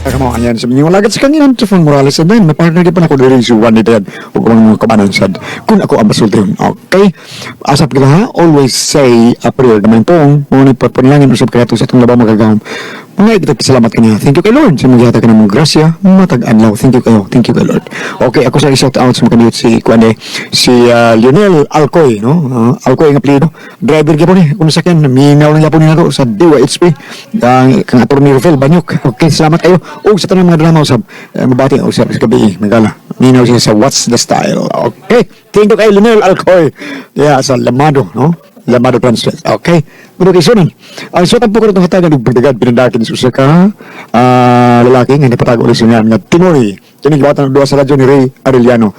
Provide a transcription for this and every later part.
Kamo, ayan sa inyong lagat sa kanyan, Trifon Morales. And then, may partner di pa na ko diri si Juan Nitayad. Huwag mga kabanan sad. Kung ako ang masultihon. Okay? Asap kita ha, always say a prayer. Naman pong, ngunit pagpanalangin usap kaya sa itong labaw magagahom. Mga ikita salamat kaniya. Thank you kay Lord. Sa mga ka ng grasya, matag adlaw. Thank you kayo. Thank you kay Lord. Okay, ako sa shout out sa mga kaniyot si Kuan si Lionel Alcoy, no? Alcoy nga apelyido. Driver gyapon ni kung sakyan minaw lang gyapon ni nato sa DYHP. Ang kang Attorney Rafael Banyok. Okay, salamat kayo. Ug sa tanang mga drama usab, mabati usab sa gabi magala. Minaw siya sa What's the Style. Okay. Thank you kay Lionel Alcoy. Yeah, sa Lamado, no? Lamado Translate. Okay. Pero kay Sunan, ang suwatan po ko itong hatagan og pagdagad pinadakin sa usa ka lalaki nga nipatago ulit siya nga Timoy. Kini giwatan og duha sa radyo ni Ray Arellano.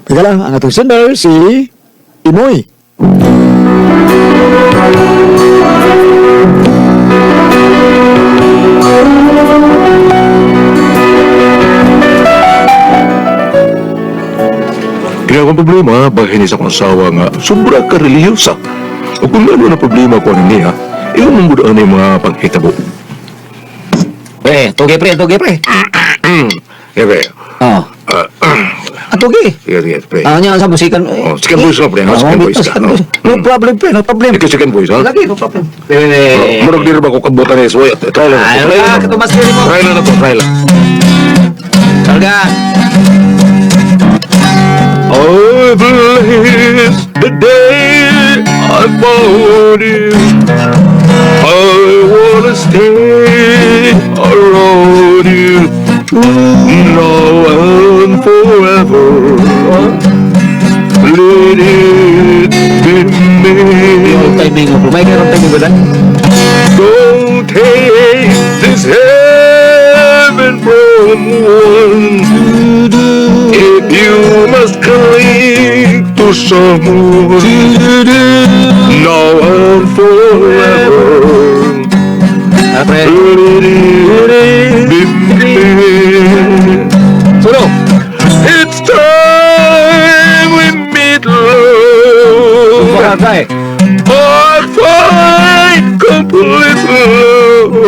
Pagkala, ang atong sender si Timoy. Kaya akong problema, bakit sa akong asawa nga sobra ka relihiyosa. O kung ano na problema ko niya, iyon mong budaan yung mga panghitabo. Pre, tugi pre, tugi pre. Kaya, pre, Oh. Ah, tugi. sige, sige, pre. Ah, niya sa musikan. Oh, second voice ka, pre, ha? Second voice ka, no? No problem pre, no problem. Ikaw second voice, ha? Lagi, no problem. Oh, murag di ba ko kabutan ni Soy? Try lang. Ay, Try lang. wala, katumas mo. Try lang na to, try lang. Talaga. I bless the day I found you. I wanna stay around you now and forever. Let it be me. Yung timing mo, may karoon timing ba dan? Don't take this heaven from one. If you must cling to someone now and forever, Ah, pre. let it be me. Solo. It's time we meet love. Baka ka eh. I find complete love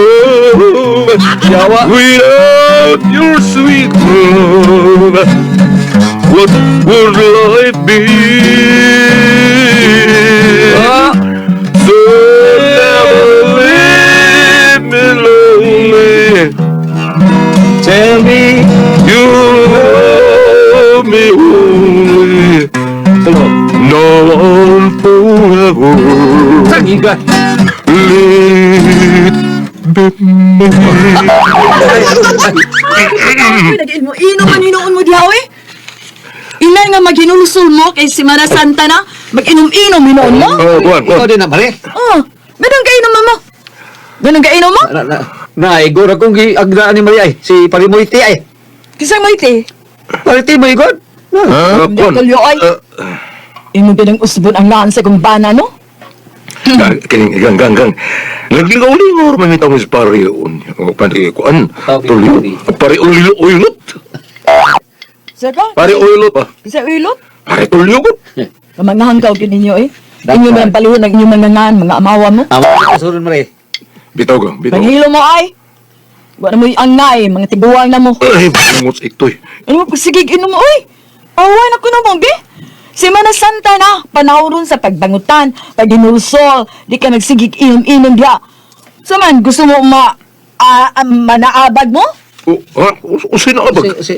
Yawa. without your sweet love. What would life be? Oh. So never leave me lonely. Tell me. You love me only. Solo. Now and forever. Sagiga. Let be me. Ay, nag-inom man hinuon mo diha eh. Ilan nga maghinulsol mo kay si Mara Santa na mag-inom-inom hinuon mo? Oh, kuan, Ikaw kuan. din na, pare. Oh, ganun ka inom mo. Ganun ka inom mo? Na, na, na, igor akong giagdaan ni Maria ay. Si Parimoyti ay. Kisang mo iti. Pariti mo igor. Ah, kuan. Tuloy ay. Imo din ang usbon ang naan sa kumbana no? Kining gang gang gang. Nagligaw-lingaw man itaw mis pare un. O pare kuan. Okay, Tuloy. sorry. Pare ulilo uylot. Saka? Pare uylot ah. Kisang uylot? Pare tulyo ko. Kamangahang ka og ninyo eh. Dapat. Inyo man ang palihon ang inyong mga ngan, mga amawa mo. Amo ka sunod Maria. Bitaw gang, bitaw. Panghilo mo ay. Wa na mo ang nay, mga tiguang na mo. Ay, bungot itoy. Ano mo pagsigig inom mo, oy? Awan ako na mo, be. Si Mana Santa na, panahon ron sa pagbangutan, paghinulsol, di ka nagsigig inom-inom diha. So man, gusto mo manaabag mo? O, ha? Usay na abag. Si, si,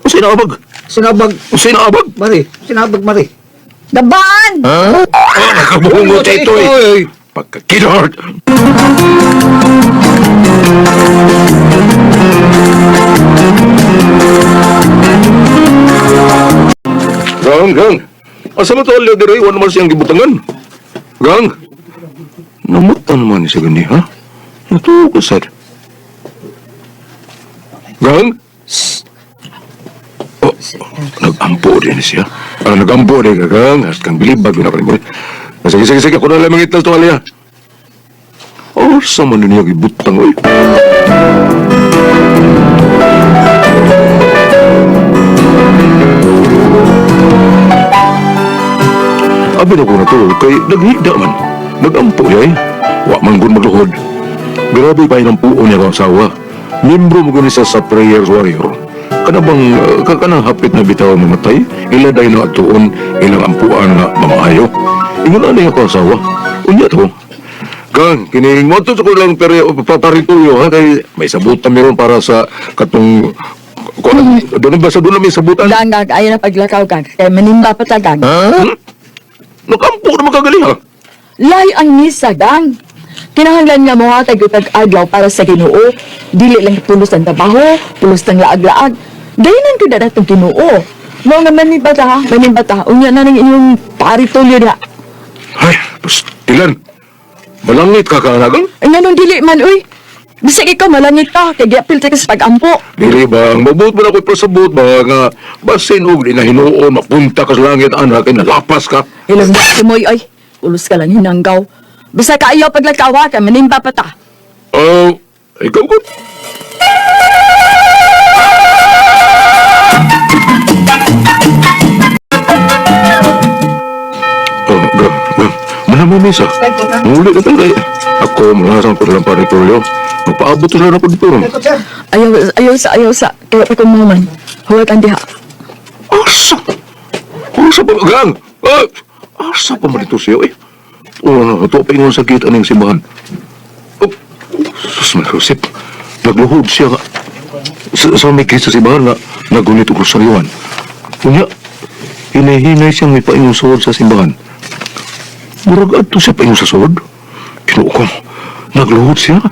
Usay na abag. sinabag. Usay na abag. Mari, sinabag Mari. Dabaan! Ha? Ah, nakabungot itoy. Pagkakidort. Gang, gang. Asa man to alya diri? Wala man siyang gibutangan. Gang. Namutan man siya gani, ha? Natuo ko, sad. Gang? Oh, nagampo din siya. Ah, nagampo din ka, gang. Has kang bilibag yun ako rin. Sige, sige, sige. Ako na lang mangital to, alya. Oh, sa man niya gibutang, oy. Abi na ko na to, kay naghigda man. Nagampo yay. Wa man gun magluhod. Grabe pa ng puo niya kang asawa. Membro mo gani siya sa Prayer Warrior. Kana bang kanang hapit na bitaw mamatay, ila dahil na atuon ilang ampuan nga mamaayo. Ingon ani ako asawa. Unya to. Gang, kining mo to sa ko lang pero paparituyo ha kay may sabutan meron para sa katong doon ba sa doon na may sabutan? Gang, gang, ayaw na paglakaw, gang. Kaya manimba pa ta, gang. Nakampo na makagaling ha. Lay ang misa, gang. Kinahanglan nga mo hatag utag adlaw para sa Ginoo. Dili lang pulos ang trabaho, pulos ang laag-laag. Dayonan ko na datong Ginoo. Mao nga manimba ta, ha? Manimba ta. Unya na ning inyong paritulyo diha. Ay, pastilan. Malangit ka kaanagang. Ay, nganong dili man, uy. Bisag ikaw malangit ka, kay giapil ta ka sa pag-ampo. Dili ba, ang mabuot ba na ako'y pasabot ba nga basin og di na hinuon, mapunta ka sa langit, anak, ay nalapas ka. Ilang simoy, ay. Ulos ka lang hinanggaw. Bisag ka ayaw paglakaw, ha, kay manimba pa ta. Oh, ikaw ko. Oh, gra, gra. Manamo misa. Muli ka talaga. Ako, malasang ko lang pare Tulio. Magpaabot na lang ako dito. Ayaw, ayaw sa, ayaw sa. Kaya pa kong maman. Huwag ang diha. Asa? Asa pa, gang? Ah, asa pa man ito siya, eh? Oh, ito pa ingon sa gate aning simbahan. Oh, sus man, Josep. Nagluhod siya nga. Sa may gate sa simbahan na nagunit og rosaryuhan. Unya, hinay-hinay siyang may paingon suod sa simbahan. Murag adto siya paingon sa suod. Kinuo ko, nagluhod siya nga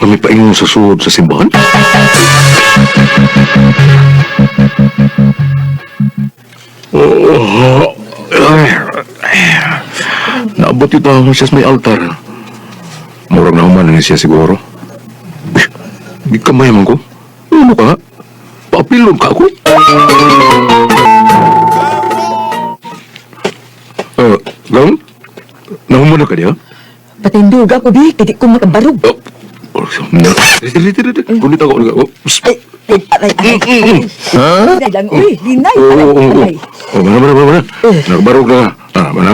may paingon sa suod sa simbahan. Oh, ay, naabot ito ako siya sa may altar. Murag na human na siya siguro. Eh, di kamay man ko. Ano ka? Paapilon ka ako? Gang? Nahuman na ka niya? Patinduga ko, bi. Kaya di ko makabarog. Oh, oh, na. Dili, dili, dili. Gunit ako. Oh, psst. Ay, ay, aray, aray, aray. Aray lang, uy, linay, Oo, aray, oo, oo. aray. Oh, mana, mana, mana, mana. Nagbarog na. Ah, mana.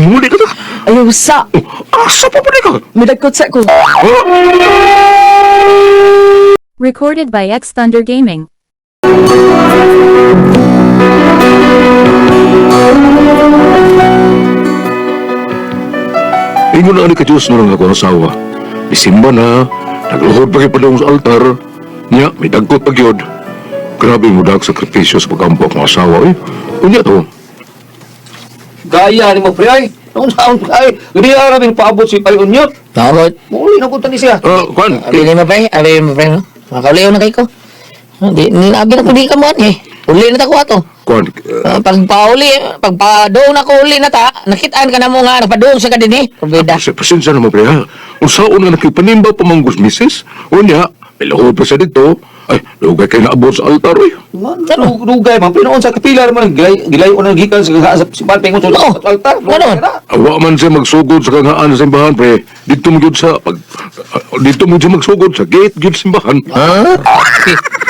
Muli ka ta. Ayaw sa, Oh, asa pa pa ka? midagkot sa ko. Oh! Recorded by X Thunder Gaming. Ingon na ani ka Diyos na lang ako asawa. Isimba na, nagluhod pa kay padung sa altar. Nya, may dagkot pa gyud. Grabe mo dag sakripisyo sa pagampo akong asawa. Eh, unya to. Gaya ni mo pre ay. Noon saon ay. Gudi ara bin paabot si Pari Unyot. Bakit? Muli na ko tani siya. Ah, kwan. Abi ni mo pre, abi mo pre, no? Makauliw na kay ko. Di, abi na ko di ka mo eh. Uli na ta ko ato. Kwan. Pagpauli, pagpadoong na ko uli na ta, nakitaan ka na mo nga, nagpadoong sa ka din eh. Probeda. Pasensya na mo pre ha. Unsaon nga nakipanimba pa manggos misis. Unya, may luhod pa siya dito. Ay, lugay kay naabot sa altar oy. Dugay man pre noon sa kapila man gilay gilay na gikan sa simbahan pengon sa Oo. altar. Ano? Awa man siya magsugod sa kangaan sa simbahan pre. Dito mo gyud sa pag dito mo siya magsugod sa gate gyud simbahan.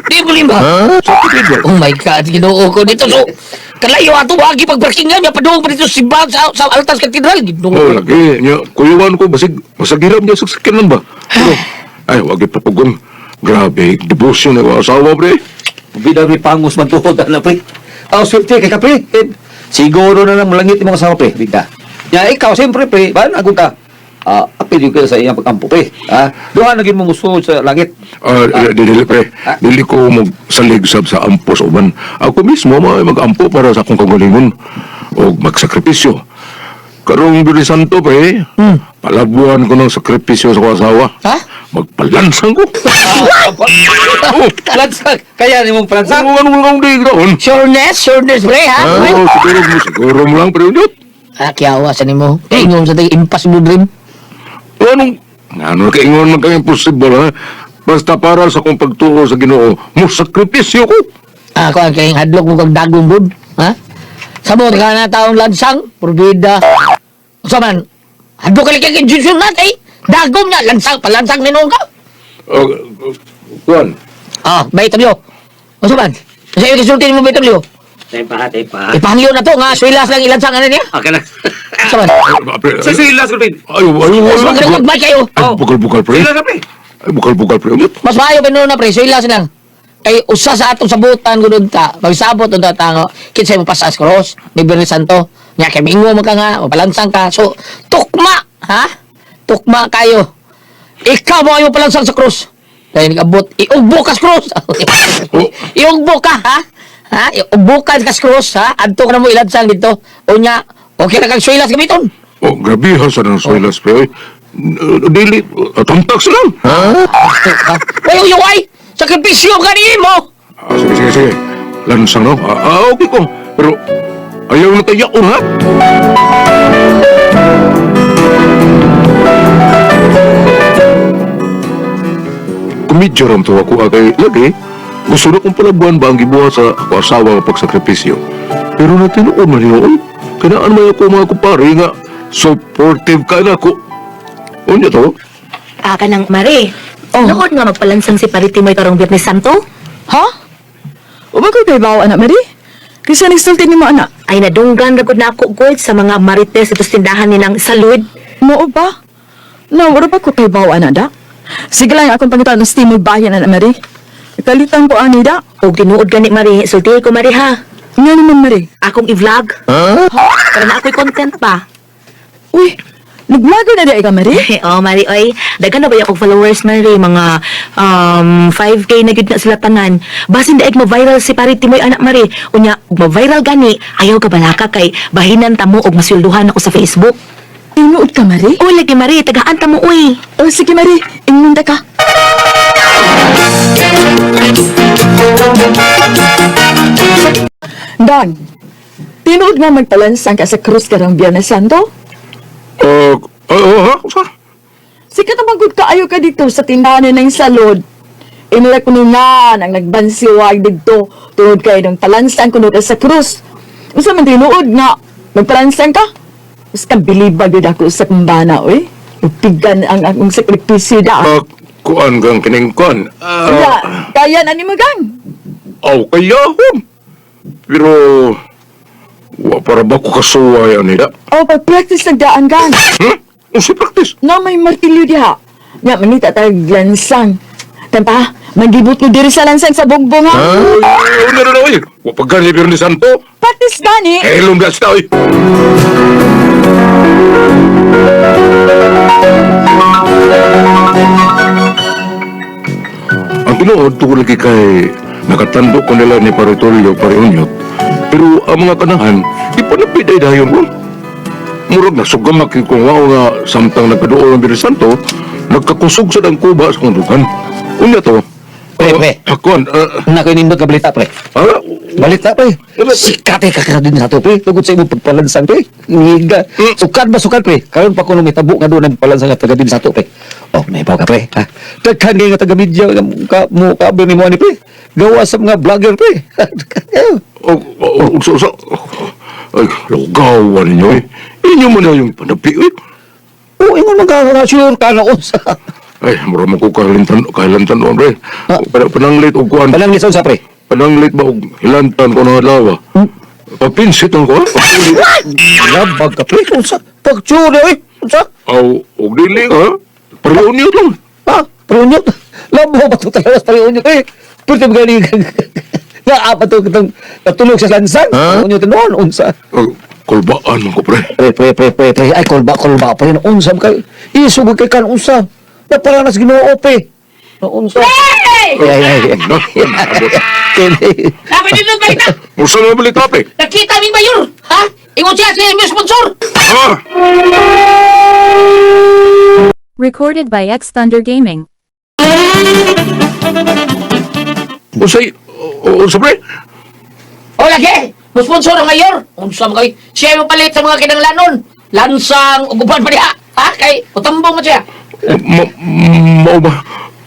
Di mo limba. Sa cathedral. Oh my God, ginoo ko dito. So, kalayo ato, wagi pagparkingan, niya padoong pa dito sa simbahan sa altas katedral. Ginoo. Oh, lagi. Nya, kuyuan ko, basig, masagiram niya sa sakyanan ba? Pero, ay, wag ipapugong. Grabe, devotion na asawa, pre. Bida may pangos man tuhod na pre. Aw swerte kay ka pre. Eh, siguro na lang malangit imong asawa pre, bida. Ya ikaw siyempre pre, ba agud ka. Ah, apil yun ka sa iyang pagampo pre. Ah, duha na gyud mo musuod sa langit. Ah, dili, pre. Dili ko magsalig sab sa ampo sa uban. Ako mismo, may mag-ampo para sa akong kagalingon o magsakripisyo. Karong Biyernes Santo, pre, palabuan ko ng sakripisyo sa akong asawa. Ha? Magpalansang ko. Oh, Palansang, kaya nimong palansang. ano, ano, ano, di, graon. Sureness, sureness pre, ha? Oh, siguro mo lang, pre, unyot. Ah, kiyawa sa nimo. Kaingon sa tayo, impossible dream. Anong, ano kaingon man kang impossible, ha? Basta para sa akong pagtuo sa Ginoo, mo sakripisyo ko. Ah, kuan kay hadlok mo kag dagong bud, ha? Sabot ka na taong lansang, probida. Unsa man? Hadlok ka kay Jesus na kay dagom na lansang palansang ni ka. Uh, kuan, Ah, bay tabyo. Unsa man? Sa iyo gisulti nimo bay tabyo. Tepa, tepa. Ipahangyo na to nga suilas lang ilansang ana niya. Okay na. Unsa man? pre, Sa silas, pre. Ayo, ayo, Mas ayo. magkagmay kayo. Ay, bukal-bukal, pre. Silas, pre. Ay, bukal-bukal, pre. Unyot. Mas maayo pa na pre, sila silang. Kay usa sa atong sabutan gudod ta, magsabot unta ta nga kinsay mo pasas cross ni Biyernes Santo. Nya kay mingo man ka nga, mapalansang ka. So tukma, ha? Tukma kayo. Ikaw mo ayo palansang sa cross. Dahil nag-abot, iugbo ka sa cross. Iugbo ka, ha? Ha? Iugbo ka sa cross, ha? Adto ka na mo ilansang dito. Unya, okay na kang swilas gamiton. Oh, grabe ha sa nang swilas, pre. Oy. Dili, tamtak lang. Ha? Uy, uy, uy! Sakripisyo ka mo! Ah, sige, sige, sige. Lansang, no? Okay ko. Pero, ayaw na tayo, ha? Kumidyo ram to ako, kay lagi. Gusto na kong palabuan ba ang gibuhat sa ako asawa nga pagsakripisyo. Pero natinuon man niyo, oy. Kanaan man ako mga kumpare nga supportive ka na ako. Unya to? Ah, kanang Mare. Oh. Noon nga magpalansang si Paritimoy karong Biyernes Santo? Ha? Uba ko kay bawo, anak Mari? Kasi nagsulti ni mo, anak. Ay nadunggan ra gud na ako gold sa mga marites ito tindahan nilang salud. Mao ba? No, wala pa ko kay bawo, anak da. Sige lang akong pangitan ng steam bayan, anak Mari. Kalitan ko ani da. Og tinuod gani Mare, sultihi ko Mare ha. Nga naman, Mari. Akong i-vlog. Para na ako'y content pa. Uy, naglago na di ka, Mari? Oh, Mari, oy. Daghan na ba akong followers, Mari? Mga 5K na gyud na sila tanan. Basin daig ma-viral si Paritimoy anak Mari. Unya, ug ma-viral gani, ayaw ka balaka kay bahinan ta mo og maswelduhan ako sa Facebook. Tinuod ka, Mari? Oy, lagi Mari, tagaan ta mo oy. O sige, Mari. Ingon ka. Dan, tinuod nga magpalansang ka sa krus karong Biyernes Santo? Ha? Sa? Sikat ang magud kaayo ka dito sa tindahan ng salod. Inula ko nga ang nagbansiwag dito tungod kay ng palansang kuno ka sa krus. Unsa man tinuod nga magpalansang ka? Mas kabilibag gud ako sa kumbana oy. Upigan ang akong sakripisyo da. Kuan kang kining kuan. Wala, kaya na ni mo gang. Aw, kaya hon. Pero, wa para ba ko kasuway anida? O pag-practice nagdaan gang. Unsa practice? Na may martilyo diha. Nga manita tag lansang. Tampa, magibot ko diri sa lansang sa bugbong ha. Uy, unya na oy. Wa pa gani Biyernes Santo. Practice gani. Helom na sila oy. Ang tinuod tungkol lagi kay nakatando ko nila ni Paritolyo Pariunyot. Pero ang mga kanahan, di pa napiday dayon ko. Murag na sugamak yung kung wao nga samtang nagkaduol ang Biyernes Santo, nagkakusog sa dang kuba sa kundukan. Unya to. Pre, pre. Akuan, Na ko'y nindot ka balita, pre. Balita, pre. Sikat eh, kakadin sa to, pre. Tugod sa imong pagpalansang, pre. Ngiga. Sukad ba, sukad, pre? Karon pa ko nung mitabo nga doon ang palansang nga taga din sa to, pre. Oh, may ka, pre. Ha? Daghan kayo nga taga media nga ka, mo ka ni mo ani, pre. Gawa sa mga vlogger, pre. Oh, oh, oh, so, so. Ay, lugawan ninyo eh. Inyo mo na yung panapi eh. Oh, ingon man ka nga sure ka na unsa. Ay, mura mo ko kahilantan, kahilantan noon, pre. Ah. Pananglit og kuan. Panang lison sa pre. Pananglit ba og hilantan ko ng adlaw. Papinsit ang ko. Labag ka, pre. Unsa? Pagtsure, eh. Unsa? Aw, og dili ha. Pareho lang. Ha? Pareho Labo ba ito talaga sa pareho eh? Pwede ba galing nga apat to kitang natulog sa lansang? Huh? Unyo noon, unsa? Ay, kulbaan man ko, pre. Pre, pre, pre, pre, pre. Ay, kolba, kolba, pre. Unsa man kay isugod kay kan unsa. Naparanas Ginoo, pre. Na unsa. Ay, ay, ay. Na, abot. Kini. Ako dito balita! Unsa na balita, pre? Nakita ming mayor! Ha? Ingon siya siya yung sponsor! Ha? Recorded by X Thunder Gaming. Unsay, unsa, pre? O lagi! Mo sponsor ang mayor! Unsa man kay siya yung palit sa mga kinanglanon! Lansang ug uban pa diha! Ha? Kay utambong man siya! Ma, mao ba?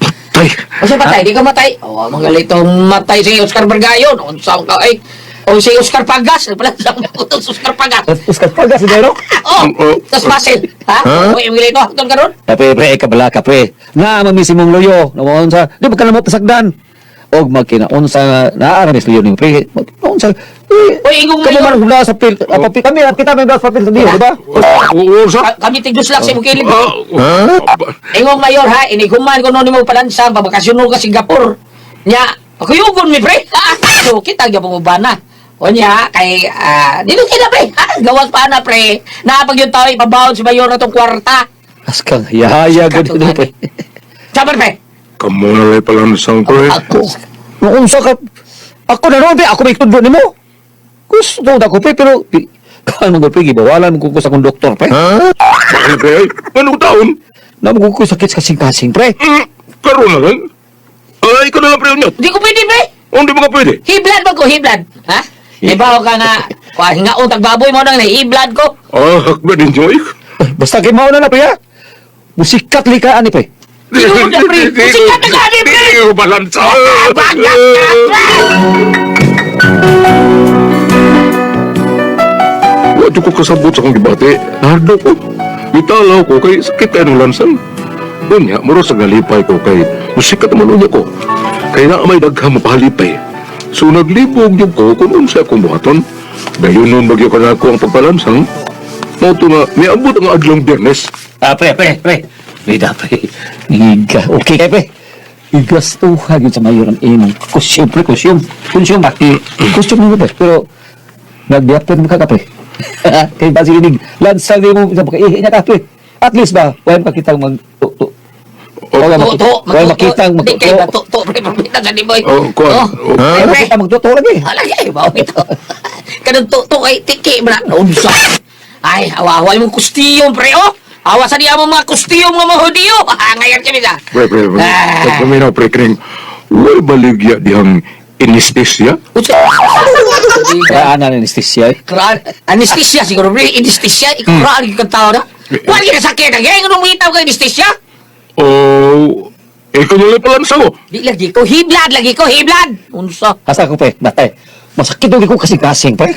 Patay. Unsa patay? Di ka matay. O mga litong matay si Oscar Bargayon. Unsa man ka ay o si Oscar Pagas, nagpalansang mo si Oscar Pagas. Uskat pa gas siguro. Oh, Oh. tas basil. Ha? O yung lito hangtod karon? Pre, pre, kabala ka, pre. Na mamisimong loyo. Namuon sa, di ba ka na mo pasagdan? Og magkinaon sa naaramis loyo ning pre. Magkinaon Unsa? Eh, Uy, ingong kamo mayor. man hula sa pil, papel. Kami kita may sa papel sa diyo, di ba? Unsa? Kami tigduslak sa imong kilid. Ah, Ingong mayor ha, inighuman ko noon mo palansang, pabakasyon ka Singapore. Nya, pakuyugon mi pre. Ah, so kita gyud mo na. O nya, kay dili kita pre. Ah, gawas pa na pre. Naapag yung tao ipabawon si mayor na tong kwarta. Askang yaya gud Katong pre. Sabar pre. Kamo na lang palansang, pre. Ako. Unsa ka? Ako na ron, pre. Ako may tundo nimo. Gusto na ko, pre, pero kaan mo pre, gibawalan ko ko sa akong doktor, pre. Bakit, pre? Ay, anong taon? Namo ko sakit sa kasing-kasing, pre. Karoon na lang. Ay, ikaw na lang, pre, unyot. Di ko pwede pre. Hindi mo ka pwede. Hiblan ba ko hiblan? Ha? Ibaw ka nga, kuha hingaon tagbaboy mo nang hiblan ko. Ah, hakba din, Joy. Ay, basta kay mao na na, pre, ha? Musikat lika ani, pre. Tinuod na, pre. Sikat na gani, pre. Di ko balansang. Bagat ka, pre. Wa ko kasabot sa akong gibati. Nardo ko. Mitalaw ko kay sakit kayo ng lansan. Unya, muro sa galipay ko kay musikat naman unya ko. Kay na may daghang mapahalipay. So naglibog yung ko kung unsa akong buhaton. Dayon nun bagyo ka na ako ang pagpalansang. Mao to nga, miabot ang adlong Biyernes. Ah, pre, pre, pre. Bida, pre. Iga. Okay, pre. Igastuhan yun sa mayor ang imong kusyom, pre, kusyom. Kusyom ba? Kusyom nyo, pre. Pero, nagdiapon mo ka ka, pre. Kay basinig, lansang di mo, sa ihi niya ka, pre. At least ba, wala makitang mag... Wala To, makita, to, wala makitang Di kay magtuto. ba to, to, pre, pabita sa ni boy. Oh, kuan. Oh, Oh. pre, Wala pre. makitang magtuto lagi. Ala kay bawo ito. Kanang to, to kay tiki man unsa. Ay, awa-awa imong kustiyom pre oh. Awa sa diya mo mga kustiyom nga mga Hudiyo. Ah, ngayon kami sa. Pre, pre, pre. Ah. Kami na, pre, kining, Uy, baligya dihang anesthesia. Unsa? Kaya ana anesthesia eh. Kraan, anesthesia siguro pre, anesthesia ikuraan gyud kang tao na. Wala gyud sakit ang ngayon nung mitaw ka anesthesia. Oh, ikaw nyo lang palansang ko. Di lagi ko hiblad lagi ko hiblad. Unsa? Asa ko, pre, batay. Masakit daw ko kasing-kasing, pre.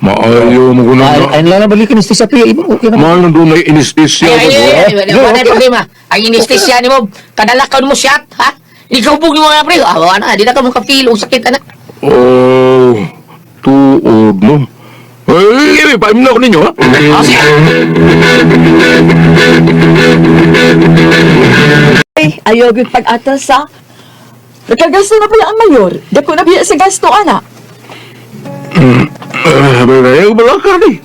Maayo mo ko na. Ay, ay lang na balik anesthesia, pre. Iba, okay na. Mahal na doon ay anesthesia. Ay, ay, ay, ay, No, wala okay. problema. Ang anesthesia ni mo, kadalakaw mo shot, ha? Ikaw bug mo nga pre. Ah, wala na, di na ka mo ka-feel og sakit ana. Oh, tuod mo. Ay, eh, paim na ako ninyo, ha? Ah, sige. Ay, ayaw gyud pag-atas sa. Nagkagasto na pala ang mayor. Dako na biya sa gasto ana. Ay, balakar ni.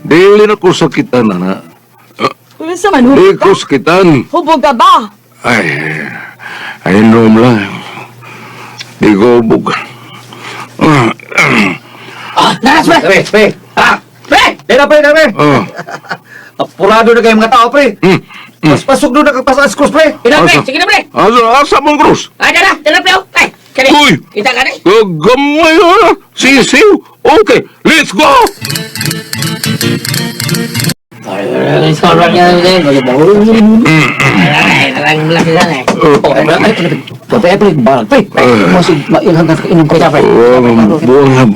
Dili na ko sakitan, ana. Unsa man Di hubog ko ka? sakitan. Hubog ka ba? Ay, ay, nom lang. Di ko bug. Ah, Ah, naras pre. Pre, pre. Ah, pre. Dera, pre, dera, pre. ah, Apurado na kayo mga tao, pre. hmm. Mas pasok doon nakapasas cross, pre. Ina pre, Asa? sige na pre. Asa, asa mong krus? Ah, dara, dara pre. oh. Ay, kani. Uy! Kita ka ni. Gagamay, ha? Sisiw? Okay, let's go! Pre, pre, barang, pre. Masig, mailhan ka inom ka, pre. Oh, buang,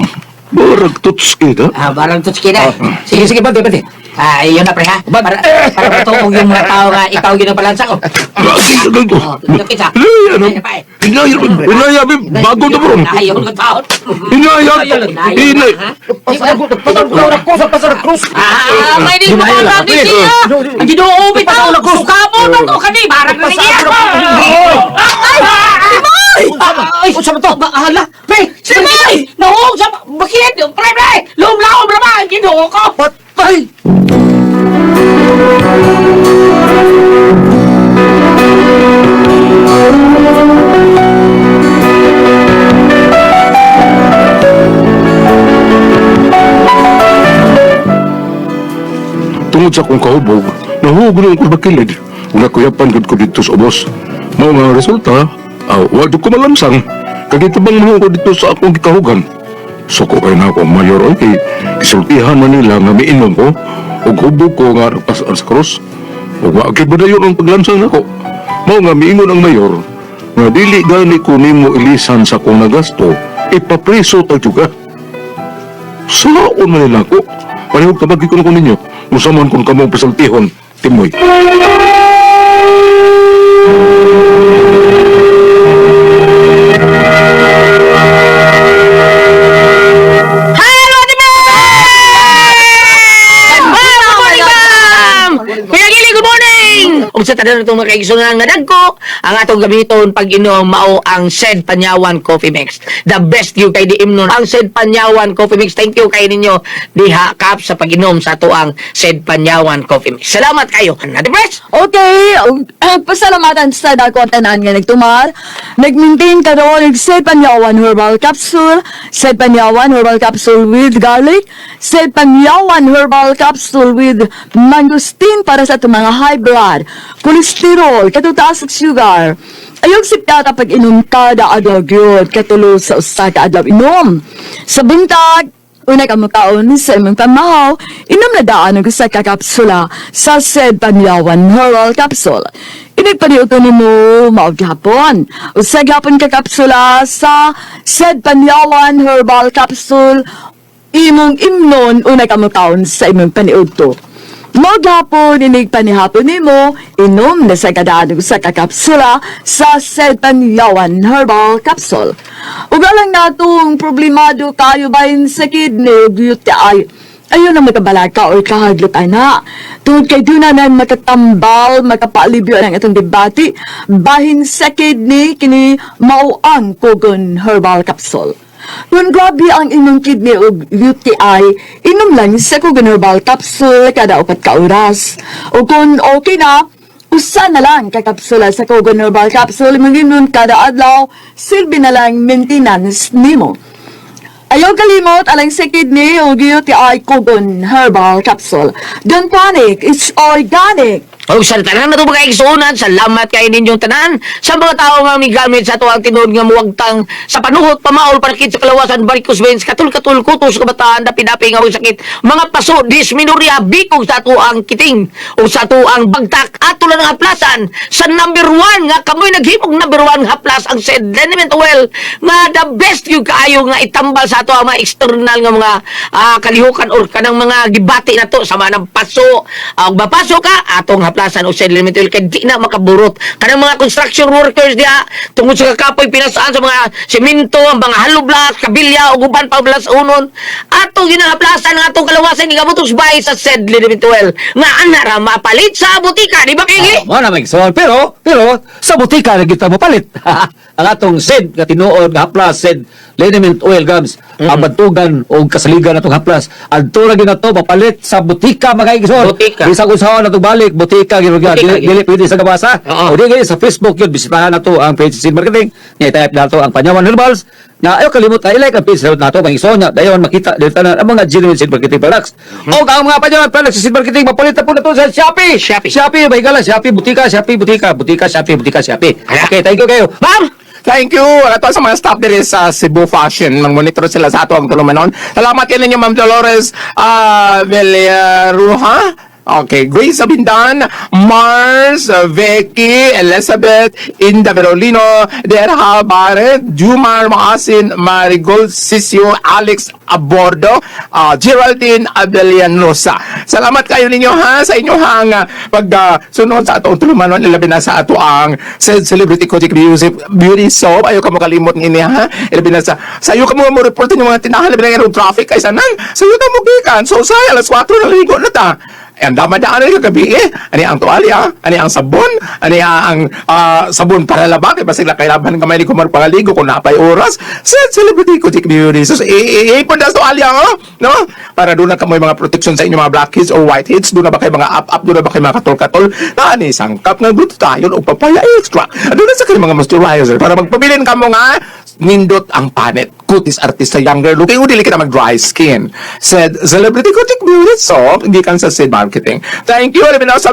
barag tuts kita. Ah, barang tutski na. Sige, sige, bante, bante. Ah, yun na pre ha. Para para matuog yung mga tao nga ikaw yun ang palansa ko. Bakit ko? Oh, kita. Inaya, no? Inaya, inaya, bago na bro. Ayaw ng tao. Inaya, inay. Pasar pasar cross. Ah, may di mo ka di siya. Ang Ginoo bitaw sukamo na to kani barang na niya. Ay, Timoy! Ay, unsa man to? Bahala. Pre, Timoy! Nahuog sa bakit? Pre, pre, lumlaom ra ba ang Ginoo ko? Patay! Tungod sa akong kahubog, nahubog na akong bakilid. Una kuyapan gud ko dito sa ubos. Mao nga resulta, wa jud ko malamsang. Kag bang mo ko dito sa akong gikahugan. Suko kay na ako ang mayor oy kay gisultihan man nila nga miinom ko ug hubog ko nga nagpasaan sa krus. Ug wa gyud dayon ang paglansang nako. Mao nga miingon ang mayor nga dili gani ko nimo ilisan sa akong nagasto, ipapreso ta juga. Saon man nila ako. Pareho kabagi ko na ko ninyo. Unsa man kung kamo presultihon, Timoy. tanan itong mga kaigsunan nga dagko, ang atong gamiton pag inom mao ang Sed Panyawan Coffee Mix. The best you kay di imnon ang Sed Panyawan Coffee Mix. Thank you kay ninyo diha kap sa pag-inom sa ato ang Sed Panyawan Coffee Mix. Salamat kayo. Ate Pres! Okay, pasalamatan sa dako ang tanan nga nagtumar. Nag-maintain karon og Sed Panyawan Herbal Capsule, Sed Panyawan Herbal Capsule with garlic, Sed Panyawan Herbal Capsule with mangosteen para sa atong mga high blood, cholesterol, katutaas ug sugar. Ayog siptata pag inom kada adlaw gyud, katulo sa usa ka adlaw inom. Sa buntag, una ka mukaon sa imong pamahaw, inom na daan og usa ka kapsula sa Sed Panyawan Herbal Capsule. Inig paniuto nimo mao gihapon. Usa gihapon ka kapsula sa Sed Panyawan Herbal Capsule imong imnon una ka mukaon sa imong paniudto. Mao gihapon inig panihapon nimo inom na sa kadaan og usa ka kapsula sa Sed Panyawan Herbal Capsule. Ug alang natong problemado kayo bahin sa kidney ug UTI. Ayaw na makabalaka o kahadlok ana. Tungod kay duna na makatambal, makapaalibyo ang atong debate, bahin sa kidney kini mao ang Kogon Herbal Capsule. Kung grabe ang imong kidney ug UTI, inom lang sa Kogon Herbal Capsule kada 4 ka oras. O kung okay na, usa na lang ka kapsula sa Kogon Herbal Capsule imong inom kada adlaw, silbi na lang maintenance nimo. Ayaw kalimot alang sa kidney o UTI, Kogon Herbal Capsule. Don't panic, it's organic. O sa tanan na ito mga igsuonan, salamat kay ninyong tanan sa mga tao nga migamit sa tuwang tinuod nga muwagtang sa panuhot, pamaol, panakit sa kalawasan, varicose veins, katul-katul, kutos, kabataan, dapi-dapi nga sakit, mga paso, dysmenorrhea, bikog sa atuang kiting o sa atuang bagtak, ato lang ang haplasan sa number 1 nga kamoy naghimog number 1 haplas ang Sed Liniment Oil nga the best yung kaayo nga itambal sa ato ang mga external nga mga kalihukan or kanang mga gibati na to sa mga ng paso. Ang mapaso ka atong haplasan og Sed Liniment Oil kay di na makaburot kanang mga construction workers diha tungod sa kakapoy pinasaan sa mga semento, ang mga hollow block, kabilya ug uban pa blas unon, atong ginahaplasan ang atong kalawasan gigabot bahay sa Sed Liniment Oil nga ana ra mapalit sa botika, di ba, Kiki? Ah, mo na may igsoon. Pero, sa butika na kita mapalit. Ang atong Sed nga tinuod nga haplas, Sed Liniment Oil gams, ang bantugan o kasaligan atong haplas. Adto ra gyud nato mapalit sa butika, mga igsoon. Butika. Bisag unsaon atong balik, butika gyud gyud. Butika, Dili, gyud. dili pwede sa gabasa. Oo. O di gyud sa Facebook yun, bisitahan nato ang page sa Seed Marketing. Nya i-type nato ang Panyawan Herbals. Na ayaw kalimot na i-like ang page nato mga igsoon. Nya dayon makita dito na ang mga genuine Seed Marketing products. O ang mga Panyawan products sa Seed Marketing mapalit na po nato sa Shopee. Shopee. Shopee, mahigala, Shopee, butika, Shopee, butika, butika, Shopee, butika, Shopee. Ala. Okay, thank you kayo. Ma'am. Thank you. Ato sa mga staff diri sa Cebu Fashion. Nang monitor sila sa ato ang tulumanon. Salamat kayo ninyo, Ma'am Dolores Villaruha. Okay, Grace Abindan, Mars, Vicky, Elizabeth, Inda Verolino, Derha Barret, Jumar Maasin, Marigold Sisio, Alex Abordo, Geraldine Abelianosa. Salamat kayo ninyo ha sa inyong pagsunod sa atong tulumanon, ilabi na sa ato ang Celebrity Kojic Music Beauty Soap. Ayaw ka mo kalimot ini ha. Ilabi na sa sayo ka mo mo report yung mga tindahan, labi na yung traffic kay sanan. Sayo ka mo gikan. So sa alas 4 na ligo na ta. Ang dama-daan na kagabi eh. Ani ang tuwalya, ani ang sabon, ani ang sabon para laba. Kaya basig na kailaban kamay ni Kumar pangaligo kung napay oras. Sa Celebrity Kojic Beauty. So, iipon na sa tuwalya, oh, no? Para doon na kamoy mga protection sa inyong mga blackheads or whiteheads. Doon na ba kayo mga up-up, doon na ba kayo mga katol-katol. Na ani, sangkap nga glutathione o papaya extra. Doon na sa kayo mga moisturizer. Para magpabilin ka mo nga, nindot ang panet. Kutis artista younger looking, o dili ka na mag-dry skin. Said Celebrity Kojic Beauty Soap, hindi kan sa Seed Marketing. Thank you. Alam mo sa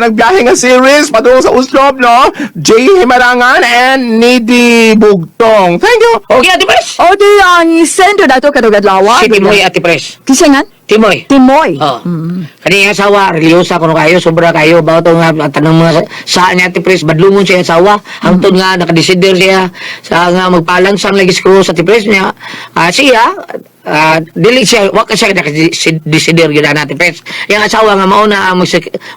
nagbiyahe nga series padung sa Oslob, no? Jay Himarangan and Nidi Bugtong. Thank you. Okay, Ate Pres. O di ang sendo dato kadtong adlaw. Si Timoy, Ate Pres. Kinsa nga? Timoy. Timoy. Oh. Kani ang asawa, religyosa kuno kayo, sobra kayo, bato nga ang tanang mga sa niya Ate Pres, badlungon siya asawa. Hangtod nga nakadesider siya sa nga magpalansang lagi sa krus Ate Pres niya. Siya dili siya wa ka siya nakadesider gyud ana Ate Pres. Yang asawa nga mao na ang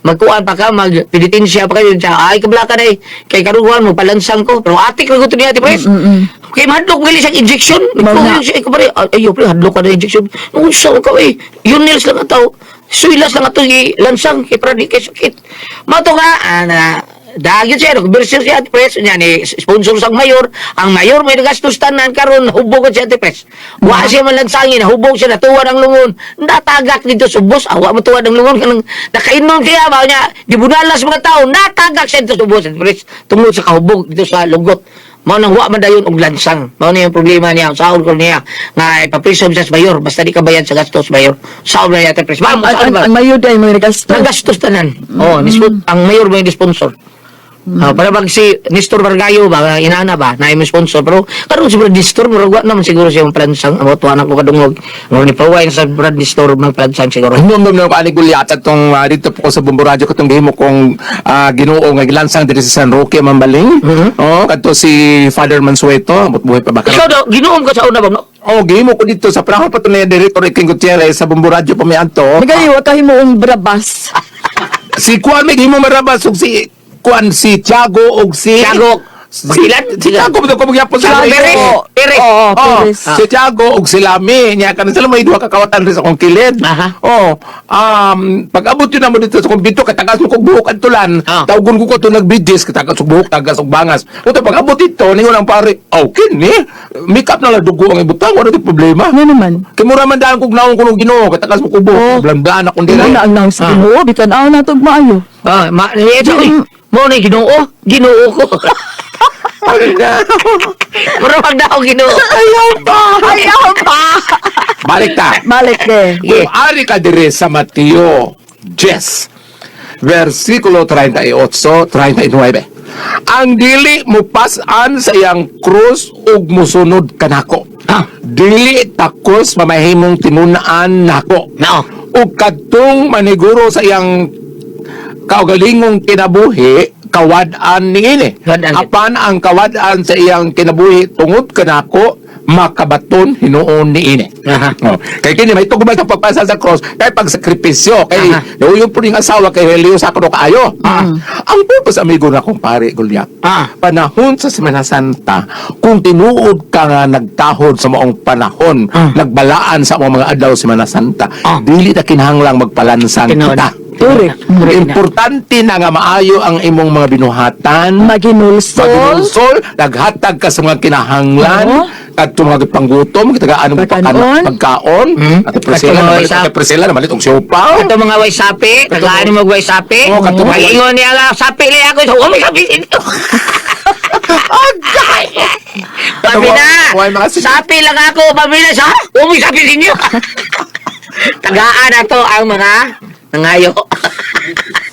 magkuan pa ka, magpilitensya pa kayo siya. Ay kablaka day kay karuan mo palansang ko. Pero atik ra gud niya Ate Pres. Kay mahadlok gali siyang injection. Mao na. Nagkuhan siya, ikaw pare, ayo pre, hadlok ka na injection. Unsa ka eh. Yun nils lang ang tao. Suilas lang ato lansang kay para di kay sakit. Mato nga ana dagit siya, nag-berser siya Ate Pres, niya ni sponsor sang mayor, ang mayor may nagastos tanan karon hubog siya Ate Pres. Wa siya man lansangin, hubog siya natuwa ng lungon. Natagak dito sa ubos, awa mo tuwa ng lungon kanang nakainom siya ba niya, gibunalas mga tao, natagak siya dito sa ubos Ate Pres, tungod sa kahubog dito sa lugot. Mao nang wa man dayon og lansang. Mao na yung problema niya, saon ko niya nga ipapriso siya sa mayor basta di ka bayad sa gastos mayor. Saon na niya Ate Pres. Ma'am, Ang, saon ang, ba? ang mayo day mo nagasto. Nagastos tanan. Oh, ang mayor may sponsor. Ah, para bag si Nestor Bargayo ba, nga inana ba, na yung sponsor. Pero karon si Brad Nestor, murag wa naman siguro siya plansang. Amo tuwa na ko kadungog. Murag ni paway sa Brad Nestor mga plansang siguro. Hinumdum na ko ani Gulyat atong dito po ko sa Bumbo Radyo katong gihimo kong Ginoo nga gilansang diri sa San Roque Mambaling. Oh, kadto si Father Mansueto, ambot buhay pa ba Ikaw karon? daw, ginoom ka sa una ba? No? Oh, gihimo ko dito sa panahon pa to ni Director King Gutierrez sa Bumbo Radyo pa mi adto. Magayo ka himuong brabas. Si Kuan may gihimo marabas ug si Kuan si Tiago ug si Tiago. Si, Makilan? si Tiago ba ko magyapon sa Tiago Perez. Perez. Oo, Oh, Perez. si Tiago ug si Lami niya karon sila may duha ka kawatan rin sa akong kilid. Aha. Oh, pag-abot yun namo dito sa kumbinto katagas mo kog buhok adtulan. Tawgon ko ko to nagbidis katagas og buhok, tagas og bangas. Uto pag-abot dito ningon ang pare, oh kini, makeup na lang dugo ang ibutang, wala di problema. Ano naman? Kay mura man daan kog naong kuno Ginoo, katagas mo kog buhok, blandaan akong Ano dire. na ang naong sa Ginoo, bitan aw na tog maayo. Ah, ma, ito, eh, mo ni Ginoo, Ginoo ko. Mura pag daw Ginoo. Ayaw pa. Ayaw pa. Balik ta. Balik de. Yeah. Kung ari ka dire sa Mateo 10, versikulo 38, 39. Ang dili mo pasan sa iyang krus ug musunod kanako. Ah. Dili takos mamahimong tinunaan nako. Nao. Ug kadtong maniguro sa iyang kaugalingong kinabuhi, kawad-an niini. Kawad-an. Apan ang kawad-an sa iyang kinabuhi tungod kanako, makabaton hinuon niini. Aha. Oh. Kay kini may tugmal sa pagpasa sa cross kay pagsakripisyo kay uh po ning asawa kay Helio sa kuno kaayo. Ang purpose amigo na kong pare Goliath. Panahon sa Semana Santa, kung tinuod ka nga nagtahod sa maong panahon, nagbalaan sa maong mga adlaw Semana Santa, dili ta kinahanglang magpalansang Tinuod. kita. Correct. Importante na nga maayo ang imong mga binuhatan. Maginulsol. Maginulsol, naghatag ka sa mga kinahanglan, kadto mga panggutom, kitagaan mo Pagkaon. pagkaon. Ate Priscilla, Kadto mga namalit, isa- Ate Priscilla, namalit og siopaw. Kato mga way sapi, tagaan mo way sapi. Oo, kato mga way- Ingon niya nga, sapi li ako. Oh, may sapi dito. Pamina, Way mga sapi lang ako, pamina sa. Oh, may sapi ninyo. Tagaan na to ang mga nangayo.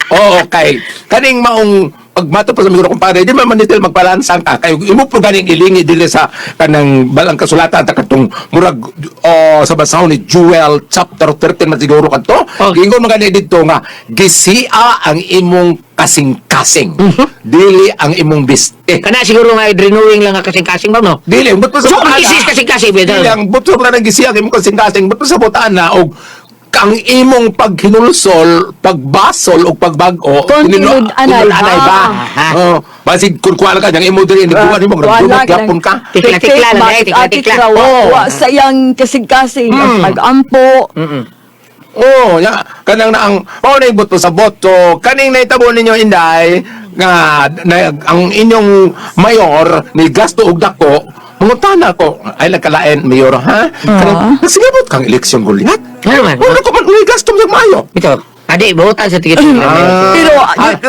Oo, kay kaning maong pagmato pa sa migro kumpare, di man man nitil magpalansang ka kay imo po ganing ilingi dili sa kanang balang kasulatan ta katong murag oh, sa basahon ni Joel chapter 13 man siguro kadto. Oh. Giingon man gani didto nga gisia ang imong kasing-kasing. Dili ang imong biste. Kana siguro nga renewing lang nga kasing-kasing ba no? Dili, but pa sa So, butaan gisis na- kasing-kasing, beto. Dili ang but sa nang gisiya ang imong kasing-kasing, but pa sa butaan na og ang imong paghinulsol, pagbasol og pagbag-o, Kung tinud-anay tinud-anay ba? ba? Aha. Oh, basig kun kuha ka yang imo diri ni duwa nimo Wala nagdumot gyapon ka. Tikla-tikla na, eh, tikla-tikla. Oo. Wa sa iyang kasing-kasing, ang pag-ampo. Oh, ya kanang na ang mao na buto sa boto, kaning naitabo ninyo inday nga na, ang inyong mayor ni gasto og dako, mangutana ko, ay nagkalain mayor ha? Kanang nagsingabot kang eleksyon Goliath. Ano man? Wala ko man uy gasto sa mayo. Ito. Adi, buhutan sa tigit. Pero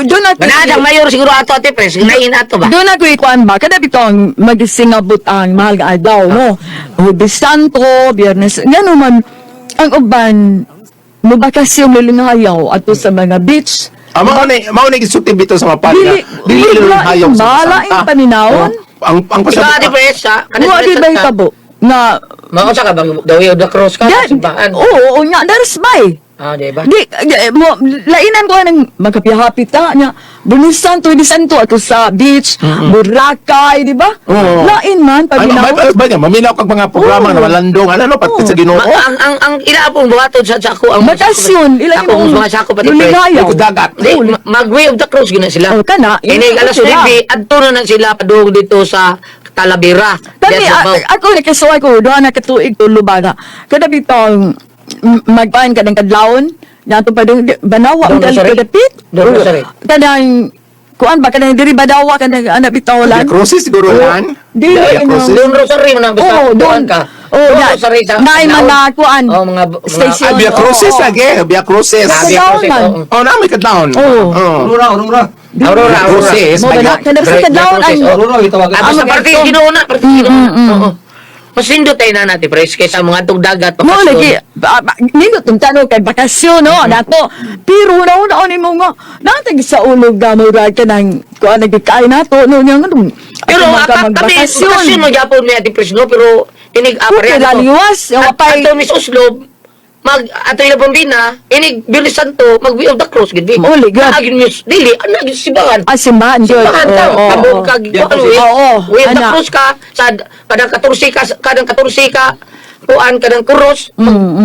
doon ako Ganahan ang mayor siguro ato ate pres. Ganahin ato ba? Doon ako ikuan ba? Kada bitong magisingabot ang mahal nga adlaw, no? Huwebes Santo, Biyernes, ngano man, ang uban, mubakasyon lilingayaw ato sa mga beach. Ah, mao ni gisulti bitaw sa mga pari. Dili- Dili dili hayop sa balaing Santa. paninawon. Oh, ang Ikaw pasabot. ate pres ha? Kana Wa di ba hitabo? Na, Mao sa ka bang the way of the cross ka sa Yan, simbahan? oo, oo nga, that's by. Ah, di ba? Di, mo, lainan ko ng magkapihapi ta niya. Lunes Santo, Huwebes Santo, ato sa beach, Boracay, di ba? Oo. Lain man, Ay, paminaw. may, ba niya, maminaw kag mga programa Oo. na malandong, ano, no, pati Oo. sa Ginoo. Ang ila pong buhaton sa ako ang Bakasyon, ilan ako ang mga sako pati pres. Lulingayaw. Likod dagat. Di, mag way of the cross gina sila. Oh, kana, yun Ini ang alas sila. 9 adto na na sila padung dito sa Talavera. Kami, Diyan sa Baw. ako nakasuway ko, doon na katuig tulo ba na. Kada bitong magpaan ka ng kadlawon, Nato pa dong Banawa Doon ang Rosary? dapit. Doon Rosary? Kanang kuan ba kanang diri Banawa kanang anak bitaw Via lan. Crucis siguro lan. Dili Via no. Crucis. Doon Rosary mo nang basta Oo, kuan doon. ka. Oo, Doon na- Rosary sa naay Naon. mga kuan. Oo, mga Station. Ah, Via Crucis Oo. lagi. Via Crucis. Ah, Via Kadlaon Crucis, man. oo. Oh, na may kadlaon. Oo. Oh. Aurora, Aurora. Aurora, Via Aurora. Crucis. Mo ba kanang sa Via kadlaon Crucis, ang oo. Aurora, gitawagan. Ah, basta Ang parte mga- Ginoo na, parte Ginoo. Oo. Mas nindot tayo na natin, pres, kaysa mga atong dagat, Mo papasyon. lagi nindot tong tanong kay bakasyon no nato. Pero una una nimo nga natag sa ulog ga mo ra kanang kuan nagkikain nato no nya nganong Pero ato man ka kami, magbakasyon. bakasyon mo gyapon ni Ate Pres, no? Pero inig Okay, pareha to. laliwas, At wapay- ato Miss Oslob, mag ato ila Bombina, inig Biyernes Santo, mag Way of the Cross gid bi. Uli, gud. Naagin Miss dili, ana gyud simbahan. Ah, simbahan gyud. Simbahan ka, Oo, kabog oo. ka, Yeah, ano eh. oo, Way of the ana. Cross ka, sa kadang 14 ka, kadang 14 ka, kuan kadang kuros,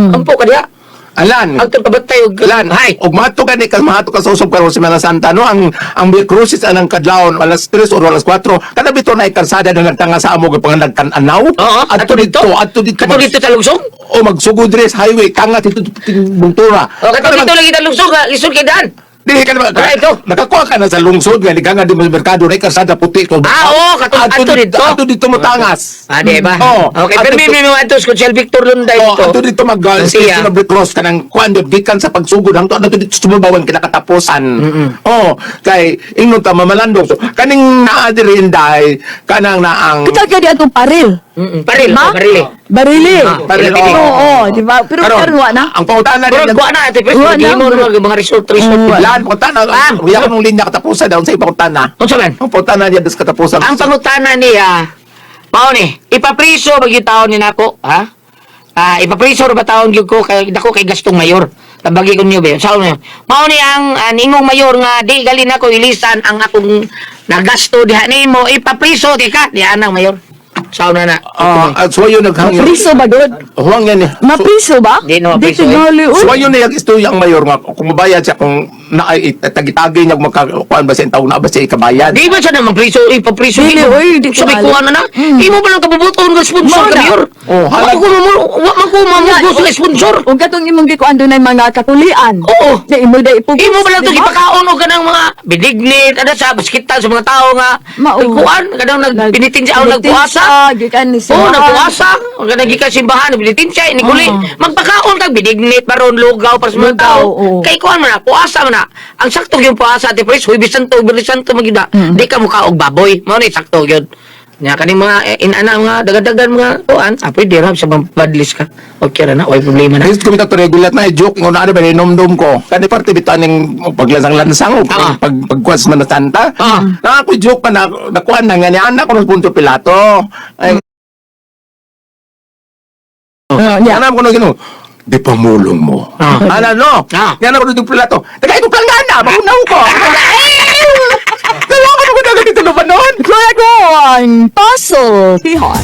ampo ka diha. Alan. Agtong kabatay og Lan, hay. og mato ka ni ka mato ka sa usab karon Semana Santa no ang Via Crucis anang kadlawon alas 3 or alas 4 kada bito na kalsada na nagtanga sa amo gipang nagtan-anaw. Oo, adto dito, adto dito. Kadto dito sa Lugsong. O magsugod diri sa highway tanga dito Buntura. O kadto dito lagi sa Lugsong, ha, lisod kay daan. Dili ka naman. Ah, ito. Nakakuha ka na sa lungsod nga nga di mo sa merkado na kalsada puti to. Ah, oo, adto dito. Adto dito mo tangas. Ah, di ba? Oo. Okay, pero Adto may may mga atos kung si Victor Lunday Oh, dito. ato dito mag Siya. station of the cross kanang kuan dito gikan sa pagsugod hangtod ato dito sumubawan kinakatapusan. Oh, kay ingnon ta mamalandong. So, kaning naa diri inday kanang naang Kita kay di atong paril. Paril, Ma? oh, baril eh. Barili. Ah, Baril, oo. Oo, oo, di ba? Pero karon wa na. Ang pangutana Pero niya kuha na, ate Pres, Kuha na. mo naman mga resort, resort. Lan pangutana. Ah. Uya ko nung linya katapusan daw sa pangutana. Unsa man? Ang pangutana niya des katapusan. Ang pangutana niya, mao ni, ipapriso ba gyud taon ni nako, ha? Ah, ipapriso ra ba taon gyud ko kay dako kay gastong mayor. Tambagi ko niyo ba? Sao niyo? Mao ni ang ningong mayor nga di gali nako ilisan ang akong nagasto diha nimo, ipapriso di ka diha nang mayor. Sao na na. Ah, at suwayo naghangyo. Mapriso ba gud? Huwang yan eh. Mapriso ba? Di na Di mapriso, eh. tingali uy. Suwayo na yung istorya ang mayor nga kung mabayad siya kung na tagi-tagi niya makakuan ba siya ang tawag na ba siya ikabayad. Di ba siya na magpriso, ipapriso? Dili, imo. oy, di ko Sabi ko alam. ano na, imo ba lang kabubuton nga sponsor Mao ka na. mayor? Oh, halag- Wa man ko mamugos nga sponsor. Ug katong imong gikuan dunay mga kakulian. Oo. Na imo day ipugos. Imo ba lang di ito ba? gipakaon og kanang mga binignit ana sa baskitan sa mga tao nga Mao. kuan kanang nagpinitin siya o nagpuasa. Gikan ni Oo, simbahan. nagpuasa. Kanang gikan simbahan nagpinitin siya ini guli. Oo. Magpakaon kag binignit baron lugaw para sa mga Lugaw, tao. oo. Kay kuan man na, puasa man na. Ang sakto yung puasa ate Pres, Huwebes Santo, Biyernes Santo magyud na. Di ka mukaog baboy. Mao ni sakto gyud. Nya kaning mga inana mga dagadagan mga kuan, ah pwede ra sa badlis ka. Okay ra na, way problema na. Ayos ko bitaw to regular na joke ngo na ano ba inomdom ko. Kani parte bitaw ning paglansang-lansang o Ah. pag pagkuan sa mga santa. Ah. Na ako joke pa na nakuan na nga ni anak ko ng Punto Pilato. Ay, Oo, nya. anak ko na gino. Di pamulong mo. Ah. Ana no. Ah. Ni anak ko ng Pilato. Taga ito planggana, magunaw ko. Dalawa ko na dito na ba noon? Kuya ko ang puzzle. Tihon.